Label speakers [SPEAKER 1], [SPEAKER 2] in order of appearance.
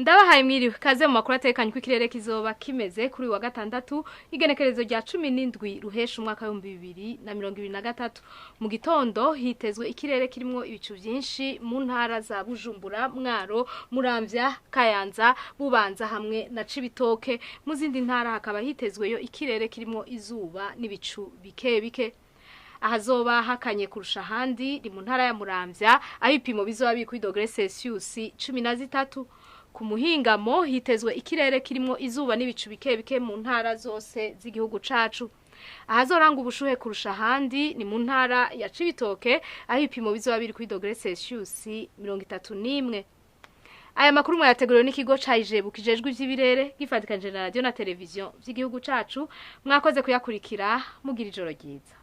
[SPEAKER 1] Ndabahaye mwiriwe, kaze mu makuru atekanye. Ikirere kizoba kimeze kuri uyu wa gatandatu, igenekerezo rya 17 Ruhesha umwaka w'2023. Mu gitondo hitezwe ikirere kirimwo ibicu vyinshi mu ntara za Bujumbura, Mwaro, Muramvya, Kayanza, Bubanza hamwe na Cibitoke. Mu zindi ntara hakaba hitezweyo ikirere kirimwo izuba n'ibicu bike bike. Ahazoba hakanye kurusha ahandi ni mu ntara ya Muramvya, aho ibipimo bizoba biri kuri degré Celsius 13. Ku muhingamo hitezwe ikirere kirimwo izuba n'ibicu bike bike mu ntara zose z'igihugu cacu. Ahazoranga ubushuhe kurusha ahandi ni mu ntara ya Cibitoke, aho ibipimo bizoba biri kuri degré Celsius 31. Aya makuru mwayateguriwe n'ikigo ca IJEBU kijejwe ivy'ibirere, gifatikanije na radio na televiziyo vy'igihugu cacu. Mwakoze kuyakurikira, mugira ijoro ryiza.